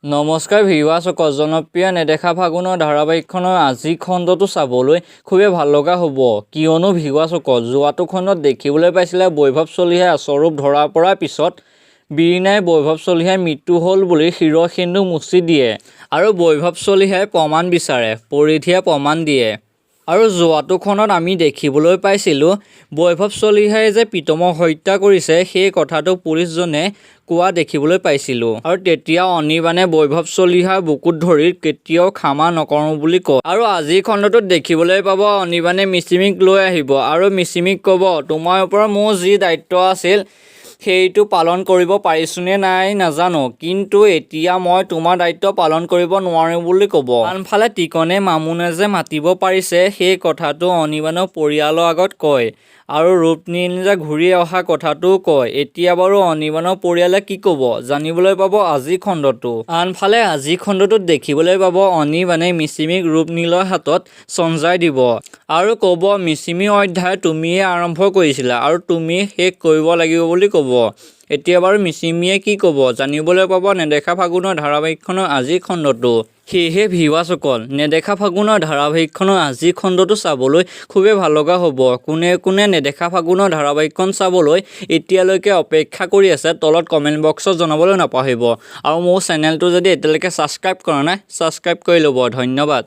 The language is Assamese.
নমস্কাৰ ভিউৱাৰ্ছসকল, জনপ্ৰিয় নেদেখা ফাগুনৰ ধাৰাবাহিকখনৰ আজিৰ খণ্ডটো চাবলৈ খুবেই ভাল লগা হ'ব। কিয়নো ভিউৱাৰ্ছসকল, যোৱাটো খণ্ডত দেখিবলৈ পাইছিলে বৈভৱ চলিহাই আচল ৰূপ ধৰা পৰাৰ পিছত বীণাই বৈভৱ চলিহাৰ মৃত্যু হ'ল বুলি শিৰসিন্ধু মুচি দিয়ে আৰু বৈভৱ চলিহাই প্ৰমাণ বিচাৰে, পৰিধিয়ে প্ৰমাণ দিয়ে। আৰু যোৱাটো খণ্ডত আমি দেখিবলৈ পাইছিলোঁ বৈভৱ চলিহাই যে প্ৰীতমক হত্যা কৰিছে, সেই কথাটো পুলিচজনে কোৱা দেখিবলৈ পাইছিলোঁ। আৰু তেতিয়া অনিৰ্বাণে বৈভৱ চলিহাৰ বুকুত ধৰি কেতিয়াও ক্ষমা নকৰোঁ বুলি কয়। আৰু আজিৰ খণ্ডটোত দেখিবলৈ পাব অনিৰ্বাণে মিচিমিক লৈ আহিব আৰু মিচিমিক ক'ব, তোমাৰ ওপৰত মোৰ যি দায়িত্ব আছিল সেইটো পালন কৰিব পাৰিছোঁনে নাই নাজানো, কিন্তু এতিয়া মই তোমাৰ দায়িত্ব পালন কৰিব নোৱাৰোঁ বুলি ক'ব। আনফালে টিকনে মামুনে যে মাতিব পাৰিছে, সেই কথাটো অনিৰ্বাণৰ পৰিয়ালৰ আগত কয় আৰু ৰূপনীল যে ঘূৰি অহা কথাটোও কয়। এতিয়া বাৰু অনিৰ্বাণৰ পৰিয়ালে কি ক'ব, জানিবলৈ পাব আজিৰ খণ্ডটো। আনফালে আজিৰ খণ্ডটোত দেখিবলৈ পাব অনিৰ্বাণে মিচিমিক ৰূপনীলৰ হাতত চমজাই দিব আৰু ক'ব, মিচিমি অধ্যায় তুমিয়ে আৰম্ভ কৰিছিলা আৰু তুমিয়ে শেষ কৰিব লাগিব বুলি ক'ব। এতিয়া বাৰু মিচিমিয়ে কি ক'ব, জানিবলৈ পাব নেদেখা ফাগুনৰ ধাৰাবাহিকখনৰ আজিৰ খণ্ডটো। সেয়েহে ভিউৱাৰ্ছসকল, নেদেখা ফাগুনৰ ধাৰাবাহিকখনৰ আজিৰ খণ্ডটো চাবলৈ খুবেই ভাল লগা হ'ব। কোনে কোনে নেদেখা ফাগুনৰ ধাৰাবাহিকখন চাবলৈ এতিয়ালৈকে অপেক্ষা কৰি আছে, তলত কমেণ্ট বক্সত জনাবলৈ নাপাহৰিব। আৰু মোৰ চেনেলটো যদি এতিয়ালৈকে ছাবস্ক্ৰাইব কৰা নাই, ছাবস্ক্ৰাইব কৰি ল'ব। ধন্যবাদ।